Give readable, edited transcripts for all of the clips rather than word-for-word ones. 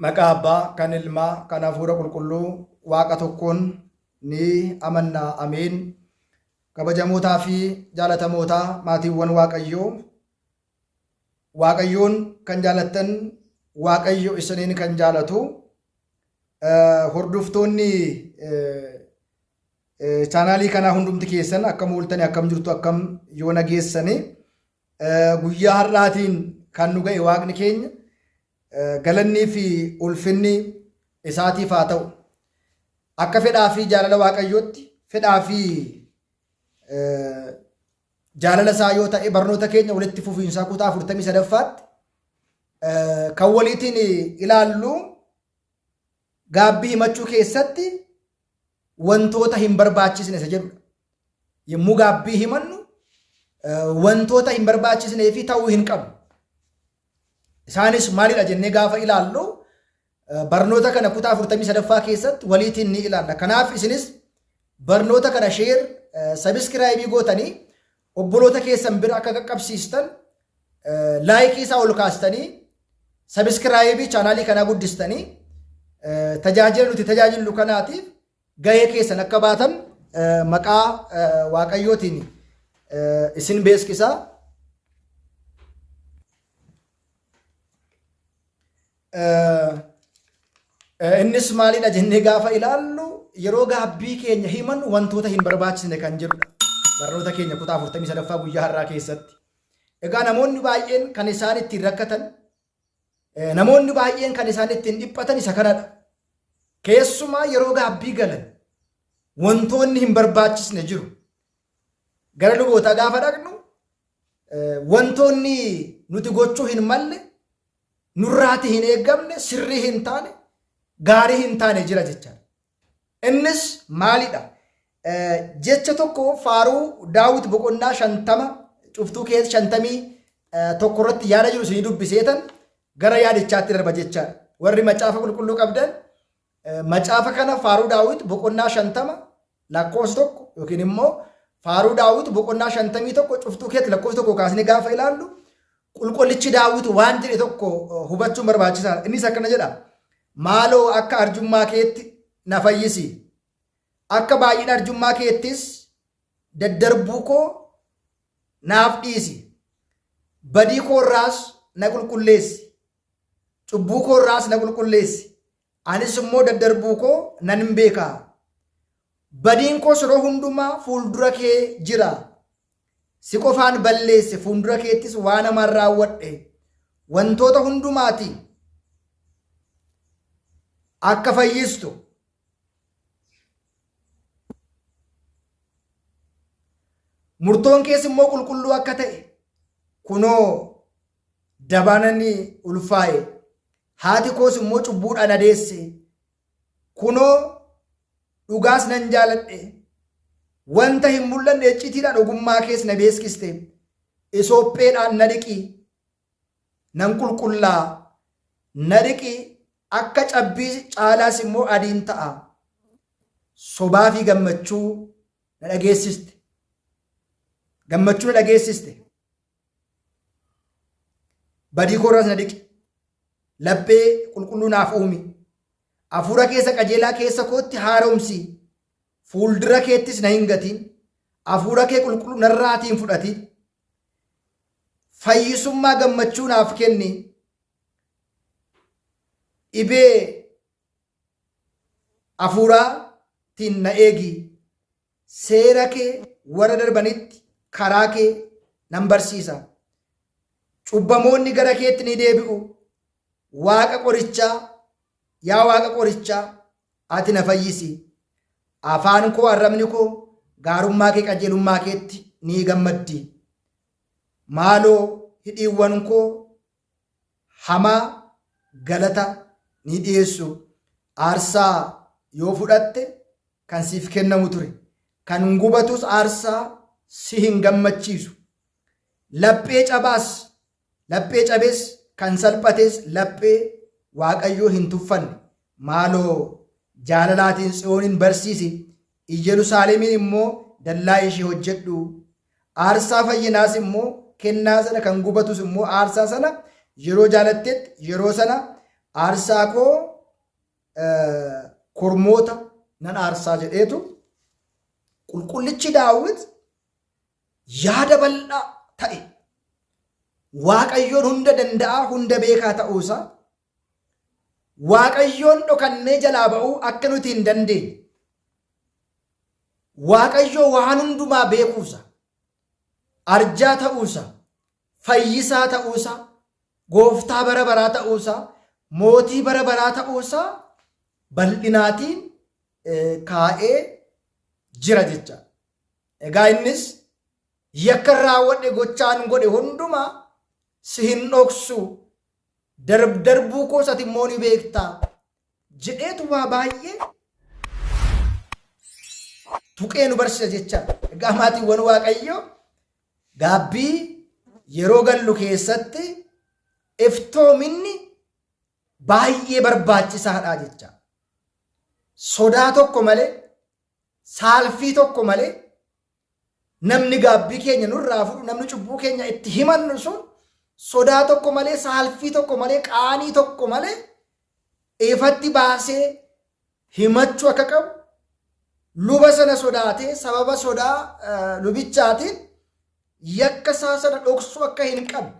Maqaa Abbaa, kan Ilmaa, kan Hafuura Qulqulluu Waaqa tokkoon ni amanna. Ameen. Kabajamootaa fi jaalatamootaa maatiiwwan Waaqayyoo, Waaqayyoon kan jaalattan, Waaqayyo isiniin kan jaalatu, hordoftoonni chaanaalii kanaa hundumti keessan akkam ooltani, akkam jirtu, akkam yoo nageessani? Guyyaa har'aatiin kan nu ga'e Waaqni keenya galannii fi ulfinni isaatiif haa ta'u. Akka fedhaa fi jaalala Waaqayyootti, fedhaa fi jaalala isaa yoo ta'e, barnoota keenya walitti fufiinsaa kutaa 43ffaatti kan waliitiin ilaallu gaabbii himachuu keessatti wantoota hin barbaachisne isa jedhudha. Yommuu gaabbii himannu wantoota hin barbaachisnee fi ta'uu hin qabne. Isaanis maalidha jennee gaafa ilaallu barnoota kana kutaa 43ffaa keessatti waliitiin ni ilaalla. Kanaaf isinis barnoota kana sheer sabiskiraayibii gootanii obboloota keessan bira akka qaqqabsiistan, laayikii isaa ol kaastanii, sabiskiraayibii chaanaalii kanaa guddistanii, tajaajila nuti tajaajillu kanaatiif gahee keessan akka baatan maqaa Waaqayyootiin isin beeksisa. Innis maalidha jennee gaafa ilaallu, yeroo gaabbii keenya himannu wantoota hin barbaachisne kan jedhudha. Barnoota keenya kutaa 43ffaa guyyaa har'aa keessatti. Egaa namoonni baay'een kan isaan ittiin rakkatan, namoonni baay'een kan isaan ittiin dhiphatan isa kanadha. Keessumaa yeroo gaabbii galan wantoonni hin barbaachisne jiru. Gara lubootaa gaafa dhaqnu wantoonni nuti gochuu hin malle, nurraati hin eeggamne, sirrii hin taane, gaarii hin taane jira jechaadha. Innis maalidha? Jecha tokko Faaruu Daawit boqonnaa 50 cuftuu keessa 51 irratti yaada jiru isinii dubbiseetan gara yaadichaatti darba jechaadha. Warri macaafa qulqulluu qabdan macaafa kana Faaruu Daawit boqonnaa 50 lakkoofsa 1 yookiin immoo Faaruu Daawit boqonnaa 51 cuftuu keetti lakkoofsa 1 kaasnee gaafa ilaallu, qulqullichi Daawit waan jedhe tokko hubachuun barbaachisaadha. Innis akkana jedha. Maaloo akka arjummaa keetti na fayyisi. Akka baay'ina arjummaa keettis daddarbuu koo naaf dhiisi. Badii koorraas na qulqulleessi. Cubbuu koorraas na qulqulleessi. Anis immoo daddarbuu koo nan beeka. Badiin koos yeroo hundumaa fuuldura kee jira. Si qofaan balleesse, fuuldura keettis waan hamaan raawwadhe. Wantoota hundumaati akka fayyistu. Murtoon kees immoo qulqulluu akka ta'e kunoo dabaanani ulfaa'e. Haati koos immoo cubbuudhaan adeesse. Kunoo dhugaas nan jaaladhe. Wanta hin mul'anne iccitiidhaan ogummaa kees na beeskiste. Isoopheedhaan na dhiqi, nan qulqullaa'a. Na dhiqi, akka cabbii caalaas immoo adiin ta'a. Sobaa fi gammachuu na dhageessiste. Gammachuu na dhageessiste. Badii koorraas na dhiqi. Laphee qulqulluu naaf uumi. Hafuura keessa qajeelaa keessa kootti haaromsi. Fuuldura keettis na hin gatiin. Hafuura kee qulqulluu narraatii hin fudhatiin. Fayyisummaa gammachuu naaf kenni. Dhibee hafuuraatiin na eegi. Seera kee warra darbanitti karaa kee nan barsiisa. Cubbamoonni gara keetti ni deebi'u. Waaqa qorichaa, yaa Waaqa qorichaa, ati na fayyisi. Afaan koo, arrabni koo gaarummaa kee qajeelummaa keetti ni gammaddi. Maaloo hidhiiwwan koo hamaa galata ni dhiyeessu. Aarsaa yoo fudhatte kan siif kennamu ture. Kan gubatus aarsaa si hin gammachiisu. Laphee cabaas, laphee cabes, kan salphates laphee Waaqayyoo hin tuffanne. Maaloo jaalalaatiin Tsiyoonin barsiisi, Iyyerusaaleemiin immoo dallaa ishee hojjedhu. Aarsaa fayyinaas immoo kennaa sana kan gubatus immoo aarsaa sana yeroo jaalattetti yeroo sana Aarsaa koo kormoota nan aarsaa jedheetu qulqullichi Daawit yaada bal'aa ta'e Waaqayyoon hunda danda'aa hunda beekaa ta'uusaa Waaqayyoon dhokannee jalaa ba'uu akka nuti hin dandeenye Waaqayyoo waan hundumaa beekuusa arjaa ta'uusa fayyisaa ta'uusaa gooftaa bara baraa ta'uusaa mootii bara baraa ta'uusaa bal'inaatiin kaa'ee jira jecha. Egaa innis yakka raawwadhe gochaan godhe hundumaa si hin dhoksu darbuu koos ati immoo ni beekta jedheetu waa baay'ee tuqee nu barsiisa jecha. Egaa maatiiwwan Waaqayyoo gaabbii yeroo gallu keessatti iftoominni baay'ee barbaachisaadha jecha. Sodaa tokko malee, saalfii tokko malee namni gaabbii keenya nurraa fudhu, namni cubbuu keenya itti himannu sun sodaa tokko malee, saalfii tokko malee, qaanii tokko malee ifatti baasee himachuu akka qabu luba sana sodaatee sababa sodaa lubichaatiin yakka isaa sana dhoksuu akka hin qabne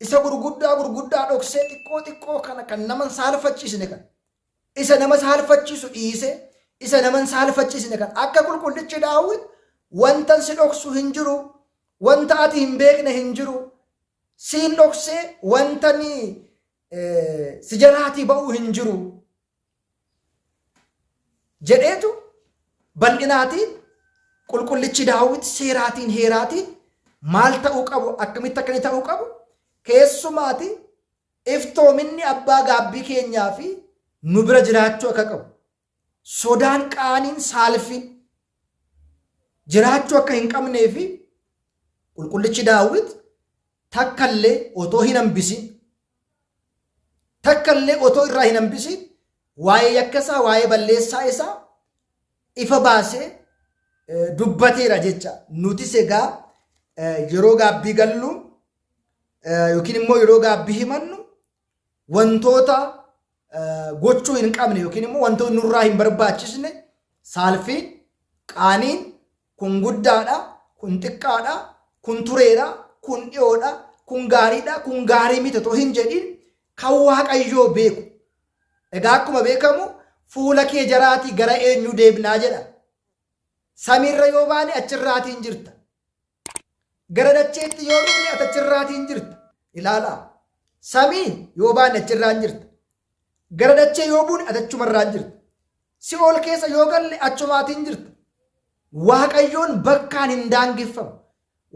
isa gurguddaa gurguddaa dhoksee xiqqoo xiqqoo kana kan nama hin saalfachiisne kan isa nama saalfachiisu dhiisee isa nama hin saalfachiisne kan akka qulqullichi Daawit wanta si dhoksu hin jiru wanta ati hin beekne hin jiru siin dhoksee wanta ni si jalaatii ba'uu hin jiru jedheetu bal'inaatiin qulqullichi Daawit seeraatiin heeraatiin maal ta'uu qabu akkamitti akka inni ta'uu qabu keessumaati iftoominni abbaa gaabbii keenyaa fi nu bira jiraachuu akka qabu sodaan qaaniin saalfiin jiraachuu akka hin qabnee fi qulqullichi Daawit takkallee otoo hin hambisin takkallee otoo irraa hin hambisin waa'ee yakka isaa waa'ee balleessaa isaa ifa baasee dubbateera jecha. Nutis egaa yeroo gaabbii gallu yookiin immoo yeroo gaabbii himannu wantoota gochuu hin qabne yookiin immoo wantoota nurraa hin barbaachisne saalfiin, qaaniin kun guddaadha, kun xiqqaadha, kun tureera, kun dhiyoodha, kun gaariidha, kun gaarii miti otoo hin jedhin kan Waaqayyoo beeku. Egaa akkuma beekamu fuula kee jaraatii gara eenyu deebinaa jedha. Samiirra yoo baane achirraatiin jirta. Gara dacheetti yoo dhufne ati achirraatiin jirta. Ilaalaa. Samii yoo baane achirraan jirta. Gara dachee yoo buune ati achumarraan jirta. Si'ool keessa yoo galle achumaatiin jirta. Waaqayyoon bakkaan hin daangeffamu.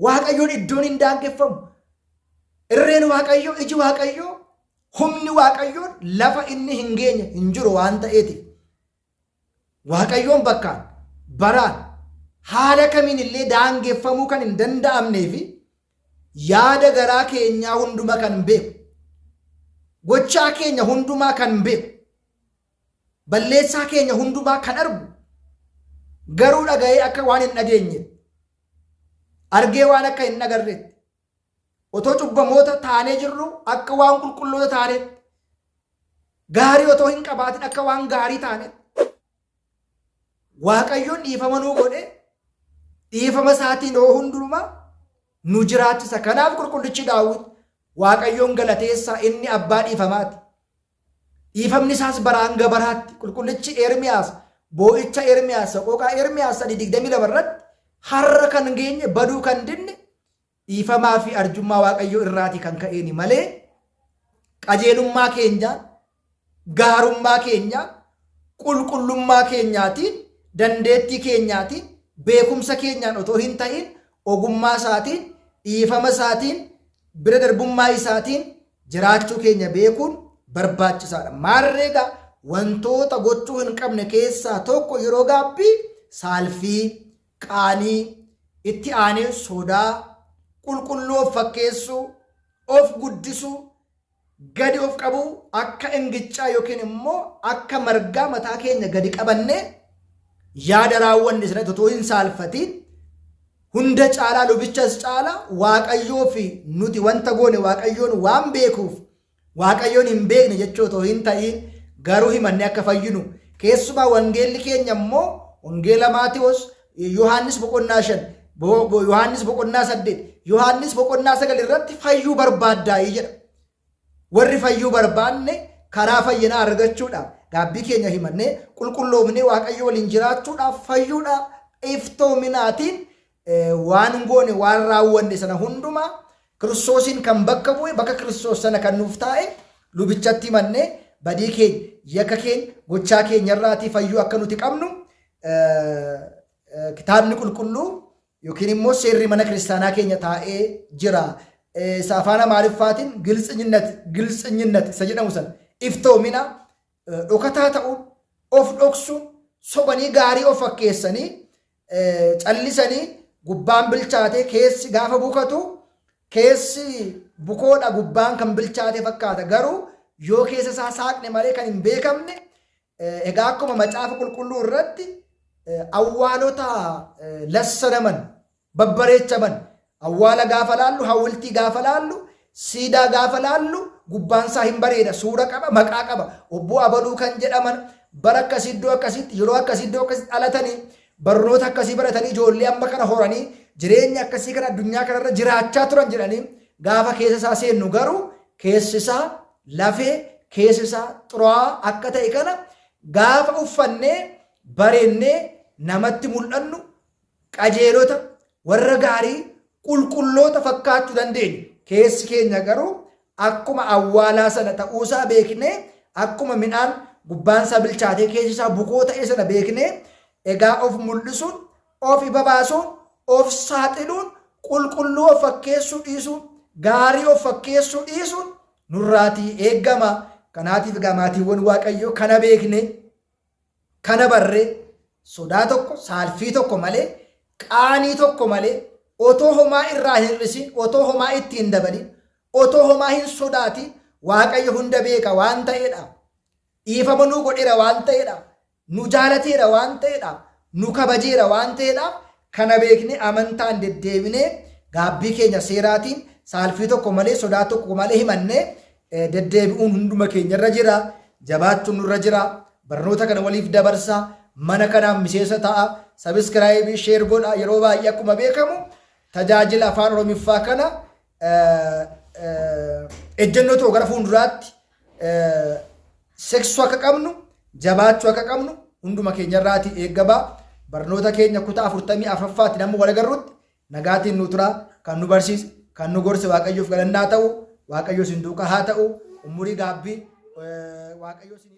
Waaqayyoon iddoon hin daangeffamu. Irreen Waaqayyoo, iji Waaqayyoo, humni Waaqayyoon lafa inni hin geenye hin jiru waan ta'eetiif. Waaqayyoon bakkaan, baraan, haala kamiin illee daangeffamuu kan hin danda'amnee fi yaada garaa keenyaa hunduma kan beeku, gochaa keenya hundumaa kan beeku, balleessaa keenya hundumaa kan argu, garuu dhaga'ee akka waan hin dhageenyetti, argee waan akka hin agarreetti, otoo cubbamoota taanee jirru akka waan qulqulloota taanetti, gaarii otoo hin qabaatin akka waan gaarii taanetti, Waaqayyoon dhiifama nuu godhe dhiifama isaatiin hoo hundumaa nu jiraachisa. Kanaaf qulqullichi Daawit Waaqayyoon galateessaa inni abbaa dhiifamaati. Dhiifamni isaas baraa hanga baraatti. Qulqullichi Ermiyaas boo'icha Ermiyaas soqooqaa Ermiyaas 3:22 irratti har'a kan geenye baduu kan dinne dhiifamaa fi arjummaa Waaqayyoo irraatii kan ka'eeni malee qajeelummaa keenyaan, gaarummaa keenyaan, qulqullummaa keenyaatiin, dandeettii keenyaatiin, beekumsa keenyaan otoo hin ta'in ogummaa isaatiin, dhiifama isaatiin, bira darbummaa isaatiin jiraachuu keenya beekuun barbaachisaadha. Maarree egaa wantoota gochuu hin qabne keessaa tokko yeroo gaabbii saalfii, qaanii, itti aanee sodaa, qulqulluu of fakkeessuu, of guddisuu, gadi of qabuu, akka ingiccaa yookiin immoo akka margaa mataa keenya gadi qabannee yaada raawwanne sanatti otoo hin saalfatiin hunda caalaa lubichas caalaa Waaqayyoo fi nuti wanta goone Waaqayyoon waan beekuuf Waaqayyoon hin beekne jechuu otoo hin ta'iin garuu himannee akka fayyinu. Keessumaa wangeelli keenya immoo wangeela Maatiwoos, Yohaannis boqonnaa 5, Yohaannis boqonnaa 8, Yohaannis boqonnaa 9 irratti fayyuu barbaaddaayii jedha. Warri fayyuu barbaanne karaa fayyinaa argachuudhaaf gaabbii keenya himannee qulqulloofnee Waaqayyo waliin jiraachuudhaaf fayyuudhaaf iftoominaatiin waan goone waan raawwanne sana hundumaa Kiristoosiin kan bakka bu'e bakka Kiristoos sana kan nuuf taa'e lubichatti himannee badii keenya yakka keenya gochaa keenya irraatii fayyuu akka nuti qabnu kitaabni qulqulluu yookiin immoo seerri mana kiristaanaa keenya taa'ee jira. Isa afaan Amaariffaatiin giltsinyinnet giltsinyinnet isa jedhamu sana iftoomina dhokataa ta'uun of dhoksuun sobanii gaarii of fakkeessanii callisanii gubbaan bilchaatee keessi gaafa bukatu keessi bukoodha gubbaan kan bilchaate fakkaata garuu yoo keessa isaa saaqne malee kan hin beekamne. Egaa akkuma macaafa qulqulluu irratti awwaalota lassanaman babbareechaman awwaala gaafa laallu, hawwiltii gaafa laallu, siidaa gaafa laallu gubbaan isaa hin bareeda, suura qaba, maqaa qaba. Obbo Abaluu kan jedhaman bara akkasii iddoo akkasiitti yeroo akkasii iddoo akkasiitti dhalatanii barnoota akkasii baratanii ijoollee amma kana horanii jireenya akkasii kana addunyaa kanarra jiraachaa turan jedhanii gaafa keessa isaa seennu garuu keessi isaa lafee keessi isaa xuraa'aa akka ta'e kana gaafa uffannee bareennee namatti mul'annu qajeelota warra gaarii qulqulloota fakkaachuu dandeenya. Keessi keenya garuu akkuma awwaalaa sana ta'uusaa beeknee akkuma midhaan gubbaan isaa bilchaatee keessi isaa bukoo ta'e sana beeknee egaa of mul'isuun of ifa baasuun of saaxiluun qulqulluu of fakkeessuu dhiisuun gaarii of fakkeessuu dhiisuun nurraatii eeggama. Kanaatiif egaa maatiiwwan Waaqayyoo kana beeknee kana barree sodaa tokko saalfii tokko malee qaanii tokko malee otoo homaa irraa hin hir'isin otoo homaa itti hin dabalin otoo homaa hin sodaatin Waaqayyo hunda beeka waan ta'eedha. Dhiifama nuu godheera waan ta'eedha. Nu jaalateera waan ta'eedha. Nu kabajeera waan ta'eedha. Kana beeknee amantaan deddeebinee gaabbii keenya seeraatiin saalfii tokko malee sodaa tokko malee himannee deddeebi'uun hunduma keenya irra jira. Jabaachuun nurra jira. Barnoota kana waliif dabarsa. Mana kanaaf miseensa ta'a. Sabiskiraayibii sheer godha. Yeroo baay'ee akkuma beekamu tajaajila afaan Oromiffaa kana ejjennoo tokko gara fuulduraatti seksuu akka qabnu jabaachuu akka qabnu hunduma keenya irraatii eeggama. Barnoota keenya kutaa 44ffaatti nama wal agarrutti nagaatiin nu tura. Kan nu barsiise kan nu gorse Waaqayyoof galannaa ta'u. Waaqayyo isin duukaa haa ta'u. Umurii gaabbii Waaqayyo isin.